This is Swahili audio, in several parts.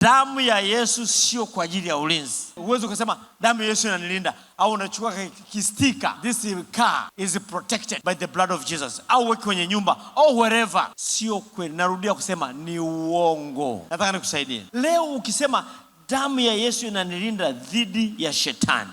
Damu ya Yesu sio kwa ajili ya ulinzi. Huwezi ukasema damu ya Yesu inanilinda, au unachukua kisticker, "This car is protected by the blood of Jesus," au weke kwenye nyumba au wherever. Sio kweli. Narudia kusema ni uongo. Nataka nikusaidie leo. Ukisema damu ya Yesu inanilinda dhidi ya shetani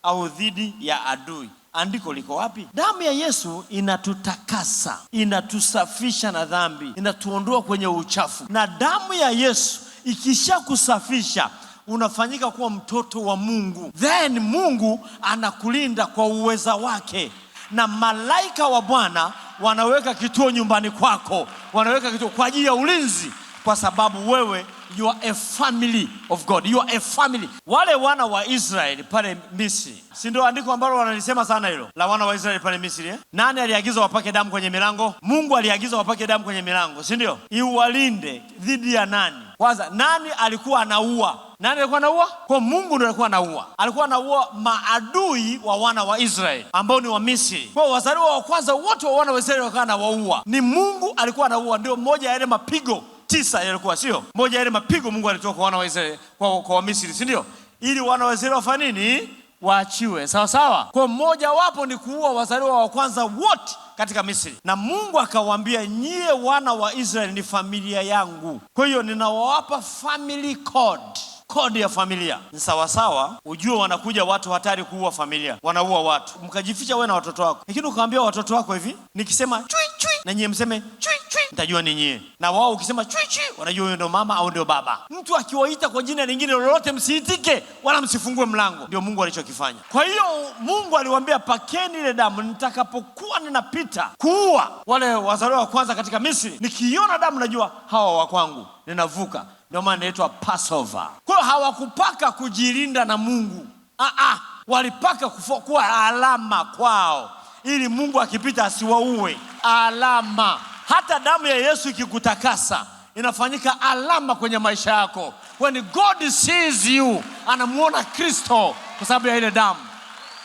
au dhidi ya adui, andiko liko wapi? Damu ya Yesu inatutakasa, inatusafisha na dhambi, inatuondoa kwenye uchafu. Na damu ya Yesu ikishakusafisha, unafanyika kuwa mtoto wa Mungu, then Mungu anakulinda kwa uweza wake, na malaika wa Bwana wanaweka kituo nyumbani kwako, wanaweka kituo kwa ajili ya ulinzi, kwa sababu wewe, you are a family of God. You are a family. Wale wana wa Israeli pale Misri, si ndio andiko ambalo wanalisema sana hilo la wana wa Israeli pale Misri, eh? Nani aliagiza wapake damu kwenye milango? Mungu aliagiza wapake damu kwenye milango, si ndio? Iwalinde dhidi ya nani? Kwanza, nani alikuwa anaua? Nani alikuwa anaua? Kwa Mungu ndio alikuwa anaua. Alikuwa anaua maadui wa wana wa Israeli ambao ni wa Misri. Kwa wazaliwa wa kwanza wote wa wana wa Israeli wakawa anawaua. Ni Mungu alikuwa anaua, ndio moja ya yale mapigo 9 yalikuwa, sio moja yale mapigo Mungu alitoa kwa wana wa Israeli, kwa Wamisri, si ndio? Ili wana wa Israeli wafanye nini? Waachiwe, sawa sawa. Kwa mmoja wapo ni kuua wazaliwa wa kwanza wote katika Misri, na Mungu akawaambia, "Nyie wana wa Israeli ni familia yangu, kwa hiyo ninawapa family code," kodi ya familia. Ni sawasawa, ujue wanakuja watu hatari kuua familia, wanaua watu, mkajificha wewe na watoto wako, lakini ukawaambia watoto wako hivi, "Nikisema chui chui na nyie mseme chui chui, nitajua ni nyie." Na wao ukisema chui chui, wanajua huyo ndio mama au ndio baba. Mtu akiwaita kwa jina lingine lolote, msiitike wala msifungue mlango. Ndio Mungu alichokifanya. Kwa hiyo Mungu aliwaambia, "Pakeni ile damu, nitakapokuwa ninapita kuua wale wazaliwa wa kwanza katika Misri, nikiona damu najua hawa wa kwangu, ninavuka." Ndio maana inaitwa Passover. Kwa hiyo hawakupaka kujilinda na Mungu. Ah, ah, walipaka kuwa alama kwao, ili Mungu akipita asiwaue. Alama. Hata damu ya Yesu ikikutakasa inafanyika alama kwenye maisha yako. When God sees you, anamuona Kristo kwa sababu ya ile damu.